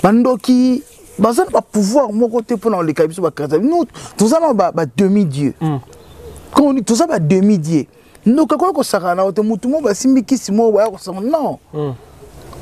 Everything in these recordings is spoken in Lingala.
Bandoki baza na bapouvoir moko te mpona koleka biso bachrétien. Nous toza na bademi dieu. Quand toza bademi dieu, ndoki akoki kosakana na yo te. Motu moko basimbi kisi moko baya kosanga non.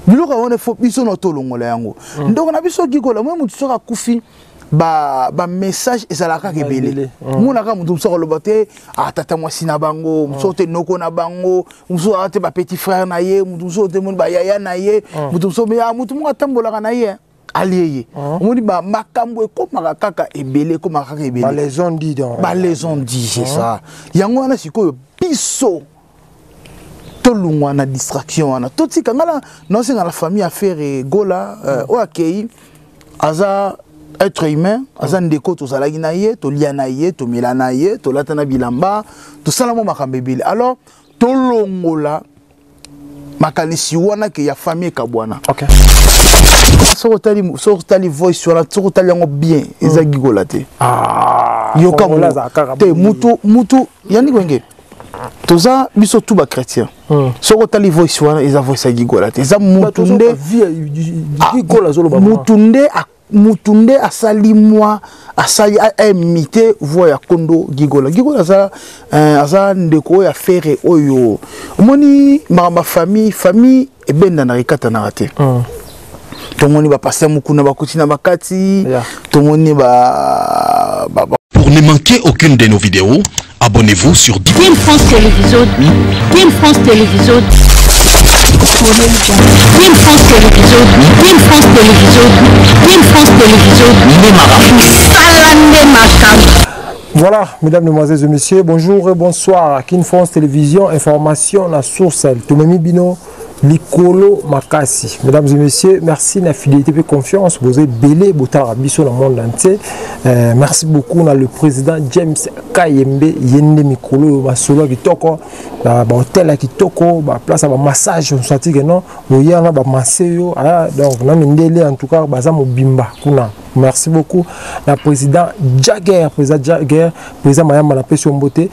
Biloko wana fo biso na tolongola yango. Ndeko na biso Gigola, moi motu soki akufi, bamessage ezalaka kaka ebele. Monaka motu mosusu akoloba te atata mwasi na bango, mosusu te noko na bango, mosusu aa te bapetit frère na ye, motu mosusu te moni bayaya na ye, motu mosusu motu moko atambolaka na ye alie ye. Omoni makambo ekomaka kaka ebele, ekomaka kaka ebele. Balaison dit donc. Balaison dit, c'est ça. Yango wana sikoyo biso tolongwa na distraction wana, totika. Ngai naosenga na famille ya Ferre Gola, oyo akei aza être humain, aza ndeko, tozalaki na ye, tolia na ye, tomela na ye, tolata na bilamba, tosala mwa makambo ebele. Alors tolongola makanisi wana ke ya famille ekabwana. Soki otali voice wana, soki otali yango bien, eza Gigola te. Yoka te, mutu mutu yani wenge toza biso tu bachrétien. Soki otali voice wana, eza voice ya Gigola te, eza mutu nde mutu nde asali mwa asali aimite voix ya kondo Gigola. Gigola aza ndeko oyo ya Ferre. Oyo omoni makambo ya famille, famille ebendanaka, ekatanaka te. Tomoni bapasteur mokuna bakuti na bakati, tomoni ba Pour ne manquer aucune de nos vidéos, abonnez-vous sur Team France Télévision, Team France Télévision, Team France Télévision, Team France Télévision, Team France Télévision, Salande Makam. Voilà, mesdames, mesdemoiselles et messieurs, bonjour et bonsoir. Kin France Télévision, information, la source, Tomemi Bino, Likolo Makasi. Mesdames et messieurs, merci de la fidélité et confiance. Vous êtes belé, botala biso dans le monde entier. Merci beaucoup na le président James Kayembe, Yende Mikolo, ba solo kitoko, ba hôtel ya kitoko, ba place ba massage, on senti que non, boya na ba masser yo, ah, donc na mindele en tout cas baza mobimba kuna. Merci beaucoup na président Jagger, président Jagger, président Mayamba na pesi mbote.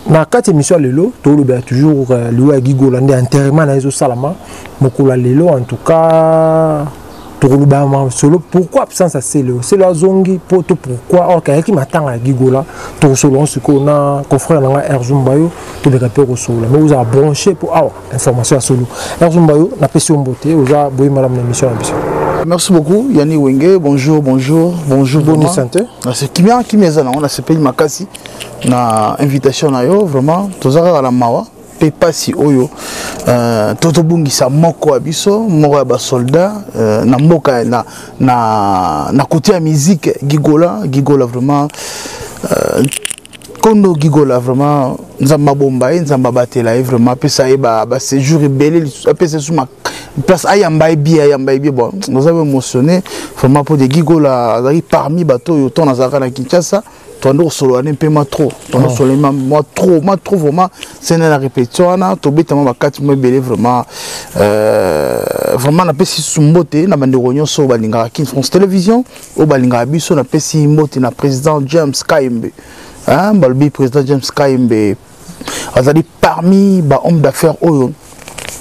Na kati émission ya lelo, tolobela toujours liwa ya Gigola nde enterrement na ezosalama mokolo ya lelo. En tout cas tokoloba masolo pourquoi absence ya Selo. Selo azongi po to pourquoi or kayaki matanga ya Gigola. Tokosolola sikoyo na confrère na ngai Erzumba yo, tobeka mpe kosolola, mais ozala branché po awa information ya solo. Erzumba yo, napesi yo mbote, oza boye malamu na émission na biso. Merci beaucoup Yani Wenge, bonjour, bonjour, bonjour. Boni santé? C'est kimia, kimia eza nango. Nasepeli makasi na invitation na yo. Vraiment toza kaka na mawa mpe pasi oyo to tobungisa moko ya biso, moko ya basoldat na mboka na côté ya musique, Gigola. Gigola vraiment, kondo Gigola vraiment, Nzambe abomba ye, Nzambe abatela ye vraiment, apesa ye baséjour ebele, apesa ye place, ayamba ye bien, ayamba ye bien. Bon, naza émotionné vraiment mpo de Gigola azalaki parmi bato oyo ntango nazalaka na Kinshasa, tondo kosolola ne mpe ma trop, tondo kosolola ma trop, ma trop vraiment. Sene na répétition wana tobetama bakati mo ebele vraiment. Vraiment napesi susu mbote na bandeko nyonso oyo balingaka Kin France Télévision, oyo balingaka biso. Napesi mbote na président James Kayembe. Balobi président James Kayembe azali parmi bahomme d'affaires oyo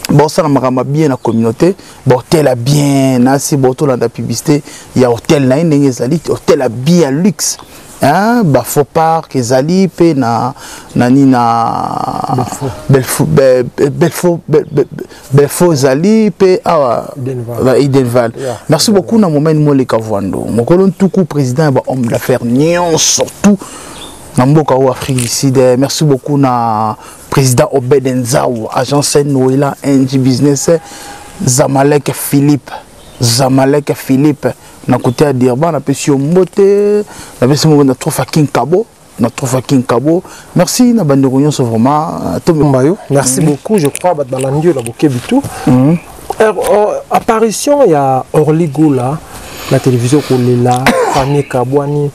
baosala makambo bien na communauté, bahotel ya bien. Nasi botolanda publicité ya hotel na ye ndenge ezali, hotel ya bien ya luxe, hein, bafaux park ezali mpe na nani na Belfort, ezali mpe awa Edenval. Merci beaucoup na Momene Moleka Vwando, mokolo ntuku, président ya bahomme d'affaires nyonso surtout na mboka oyo Afrique du Sud. Merci beaucoup na président Obed Nzau, agence Noela NG Business, Zamalek Philippe, Zamalek Philippe na côté ya Durban, napesi yo mbote, napesi moko na Trofa King Kabo, na Trofa King Kabo. Merci na bandeko nyonso vraiment. Mbayo, merci beaucoup. Je crois bato balandi yo na bokebi tout. Apparition ya Orly Gola na télévision, kolela famille kabwani,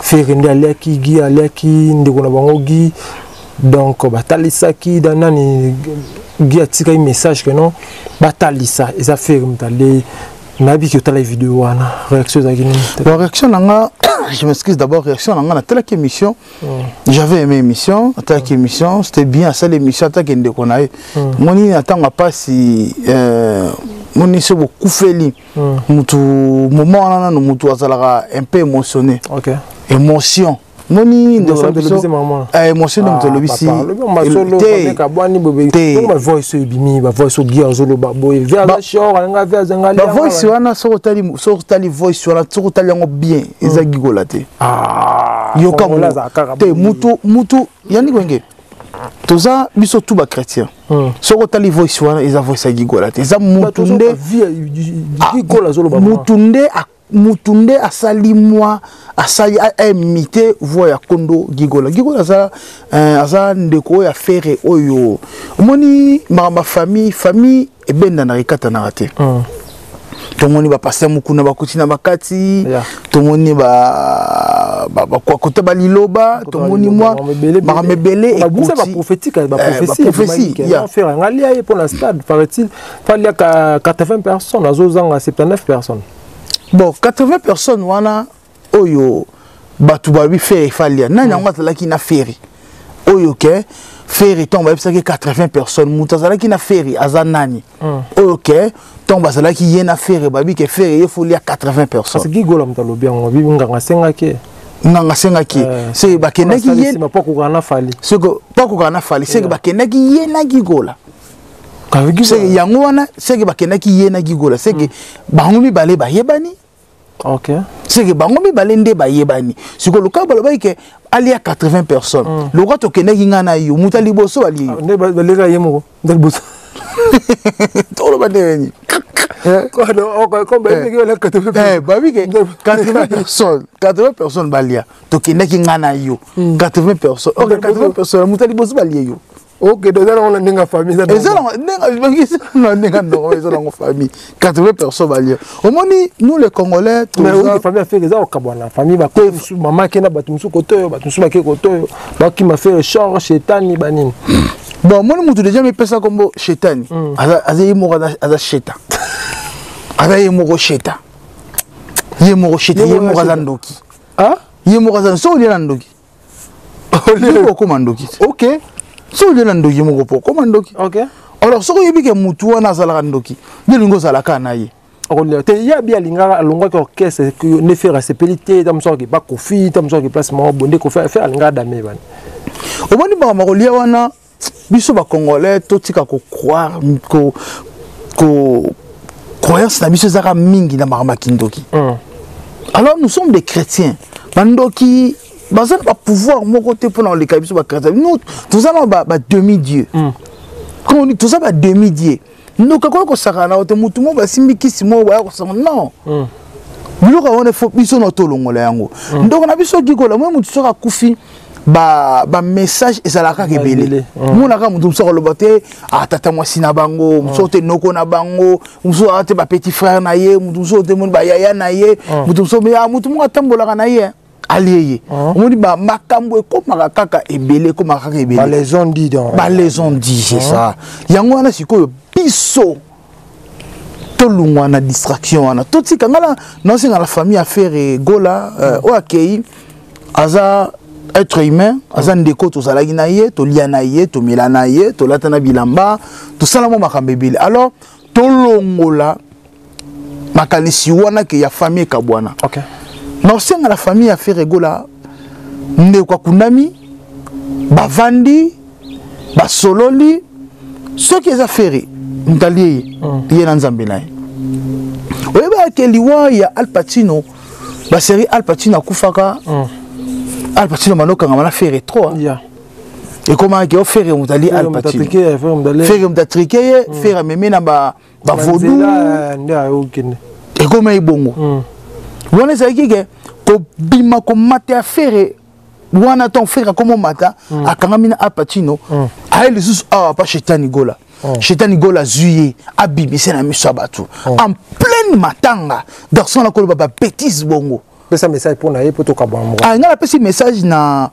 Ferre nde aliaki Gi, aliaki ndeko na bango Gi. Donc batalisaki da nani Gi atikaki message que non, batalisa eza Ferre moto alei. Nayebi ki otala video wana, réaction ezalaki nini? Bon, réaction na nga, je m'excuse d'abord, réaction na nga, natelaki émission, j'avais aimé émission, natalaki émission, c'était bien. Asala émission ataki ndeko na ye, moni na ntango apasi. Moni so bokufeli mutu moment wana nano mutu azalaka un peu émotionné. Émotion moni ndeko na biso, émotion nde moto alobisi. Bavoice ebimi, bavoice ogi azoloba boye. Bavoice wana, soki otali voice wana, soki otali yango bien, eza Gigola te. Yoka te, mutu mutu yani wenge toza biso tu bachrétien. Soki otali voice wana, eza voice ya Gigola te, eza mutu nde mutu nde asali mwa asali aimite voix ya kondo Gigola. Gigola aza ndeko oyo ya Ferre. Oyo omoni makambo ya famille, famille ebendanaka, ekatanaka te. Tomoni bapasteur mokuna bakoti na bakati, tomoni bakota baliloba, tomoni mwa makambo ebele. Baprophétie ngalia ye mpona stade, paraît-il faliaka 80 personnes, azozanga 79 personnes. Bon, 80 personnes wana oyo bato babi Ferre efalia nani yango azalaki na Ferre oyo ke Ferre ntango bayebisaki 80 personnes, moto azalaki na Ferre aza nani oyo ke ntango bazalaki ye na Ferre, babi ke Ferre ye folia 80 personnes? Gigola moto alobi yango, bibi nganga asengaki. Nganga asengaki, seke bakendaki ye po akokaka na Fally. Seke po akokaka na Fally, seke bakendaki ye na Gigola. Seke yango wana, seke bakendaki ye na Gigola, seke bango mibale bayebani. Seke bango mibale nde bayebani. Sikoyo loka balobaki ke alia 80 personnes, loka tokendaki ngai na yo, moto ya liboso alie yo. Nde baleka ye moko nde liboso. Toloba ndenge nini? Babi ke 80 personnes, 80 personnes balia, tokendaki ngai na yo, 80 personnes. Ok, 80 personnes, moto ya liboso balie yo. Ok, eza nango na ndenge ya famille. Eza na ndenge ndongo, eza nango famille, 80 personnes balia. Omoni, nous les Congolais. Famille ya Ferre eza kokabwana. Famille, mama ake na bato mosusu kote oyo, bato mosusu bake kote oyo, bakima Ferre, chor shetani banini. Bon, omoni, motu déjà mipesa kombo shetani, aza ye moko, aza sheta, aza ye moko sheta, ye moko sheta, ye moko aza ndoki, ye moko aza. So olia na ndoki, okóma ndoki. So olia na ndoki moko mpo okóma ndoki. Alors soki oyebi ke mutu wana azalaka ndoki, nde olingi ozalaka na ye. Akolia te. Ye abi alingaka, alongwaki orchestre nde Ferre asepeli te. Ta mosu akoki bakofi, ta mosu akoki place moko bonde Kofi. Ferre alingaka dame bani. Omoni makambo kolia wana, biso bacongolais totika kocroire ko croyance na biso ezaka mingi na makambo ya kindoki. Alors nous sommes des chrétiens. Bandoki baza na bapouvoir moko te mpona koleka biso bachrétien. Nous toza na bademi dieu. Comme toza bademi dieu, ndoki akoki kosakana na yo te. Motu moko basimbi kisi moko baya kosaka non. Biloko wana fo biso na tolongola yango. Ndoko na biso Gikola, moi motu soki akufi, bamessage ezalaka kaka ebele. Monaka motu mosusu akoloba te atata mwasi na bango, mosusu te noko na bango, mosusu aa te bapetit frère na ye, motu mosusu te moni bayaya na ye, motu mosusu motu moko atambolaka na ye alie ye. Omoni, makambo ekomaka kaka ebele, ekomaka kaka ebele. Balaison dit donc. Balaison dit, c'est ça. Yango wana sikoyo biso tolongwa na distraction wana, totika. Ngai naosenga na famille ya Ferre Gola oyo akei, aza être humain, aza ndeko, tozalaki na ye, tolia na ye, tomela na ye, tolata na bilamba, tosala mwa makambo ebele. Alors tolongola makanisi wana ke ya famille ekabwana. Naosenga na famille ya Ferre Gola, ndeko akundami, bavandi, basololi. Soki eza Ferre moto alie ye, ye na Nzambe na ye. Oyebaka liwa ya Al Pacino, basérie Al Pacino akufaka, Al Pacino manokangama na Ferre trop. Ekomaki o Ferre moto alie Al Pacino, Ferre moto atrike ye, Ferre amemi na bavaudou. Ekoma ebongo wana ezalaki ke kobima komata ya Ferre wana. Ntango Ferre akoma omata, akangami na Al Pacino, aye lisusu awa pa Shetani Gola. Shetani Gola azwi ye, abimisi na miso ya bato en pleine matanga. Garçon nakoloba babêtise bongo. Pesa message mpo na ye mpo tokabwana moko. Ah, ngai napesi message na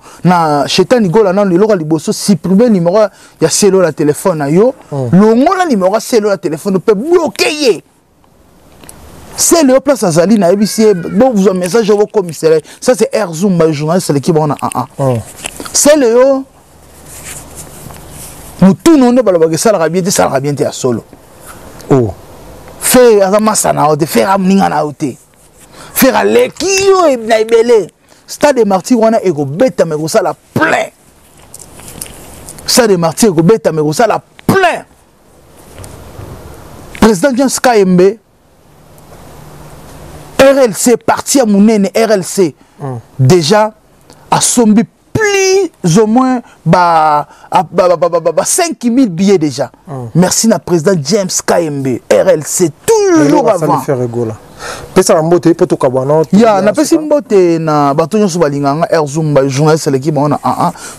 Shetani Gola nano. Eloko ya liboso, supprime numéro ya selo ya telefone na yo. Longola numéro ya selo ya telefone mpe bloke ye. Sele yo place azali, nayebisi ye bozwa message oyo, bokomisela ye. Ça c'est Air Zumba, journaliste aleki bango na aa. Sele yo motuna nde balobaka esalaka bien te, esalaka bien te ya solo. Oh. Ferre aza masa na yo te, Ferre amoninga na yo te, Ferre aleki yo na ebele. Stade de Martyr wana ekobetama, ekosala plein. Stade de Martyr ekobetama, ekosala plein. Président James Kayembe, RLC, parti ya monene RLC, déjà asombi plus ou moins ba 5000 billets déjà. Merci na président James Kayembe, RLC toujours avant. Pesaka mbote mpo tokabwana. Ya, napesi mbote na bato nyonso balinganga Air Zumba, journaliste aleki bango na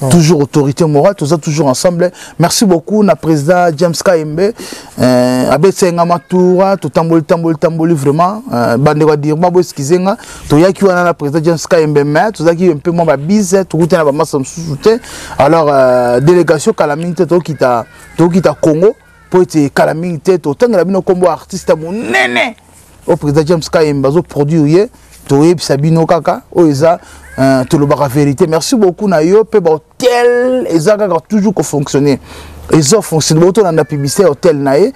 11, toujours autorité morale, toza toujours ensemble. Merci beaucoup na président James Kayembe, abeti nga matura, totamboli tamboli tamboli vraiment. Bandeko ya dirma, bo excuse nga, toyaki wana na président James Kayembe, mais tozalaki mpe mwa babise, tokuti na bamasa mosusu te. Alors délégation kala mingi te tokokita Congo, mpo ete kala mingi te totangela bino nkombo artiste monene oyo président James Kayembe azoproduire ye. Toyebisa bino kaka oyo eza, tolobaka vérité. Merci beaucoup na yo mpe bahotel eza kaka toujours kofonctionner, ezofonctionne. Botolanda publicité ya hotel na ye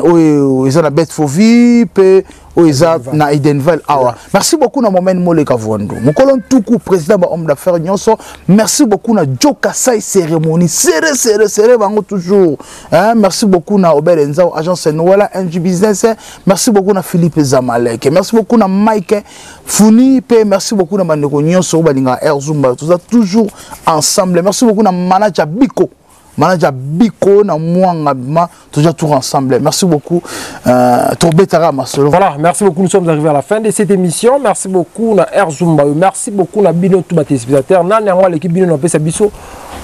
oyo eza na Bedfordview mpe oyo eza na Edenville awa. Merci beaucoup na Momen Moleka Vondo, mokolo ntuku, président ba homme d'affaires nyonso. Merci beaucoup na Joka Sai, cérémonie serré serré serré bango toujours, hein. Merci beaucoup na Obel Nzao, agence Noela NG Business. Merci beaucoup na Philippe Zamalek, merci beaucoup na Mike Funi mpe merci beaucoup na bandeko nyonso oyo balingaka Air Zumba, toza toujours ensemble. Merci beaucoup na manager Biko, manager Biko na Mwanga ma, toujours tout ensemble. Merci beaucoup, tobetaka masolo. Voilà, merci beaucoup, nous sommes arrivés à la fin de cette émission. Merci beaucoup na Air Zumba, merci beaucoup na bino tout ba téléspectateurs nani yango aleki bino na pesa biso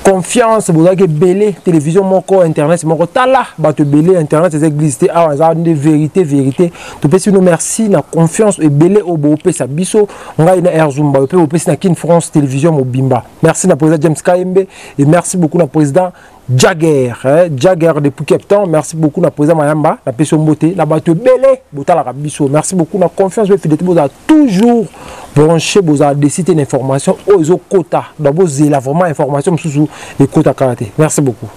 confiance. Bozalaki ebele, télévision moko, internet moko, tala bato ebele. Internet eza église te, awa eza nde vérité, vérité. Topesi bino merci na confiance ebele oyo boopesa biso, ngai na Air Zumba, mpe bopesi na Kin France Télévision mobimba. Merci na président James Kayembe et merci beaucoup na président Jagger, hein, Jagger depuis Cape Town. Merci beaucoup na président Mayamba, na peso mbote, na bato ebele botalaka biso. Merci beaucoup na confiance pe fidélité, bozala toujours branché, bozala décider d'information oyo ezokota. Donc bozela vraiment information mosusu ekota kala te. Merci beaucoup.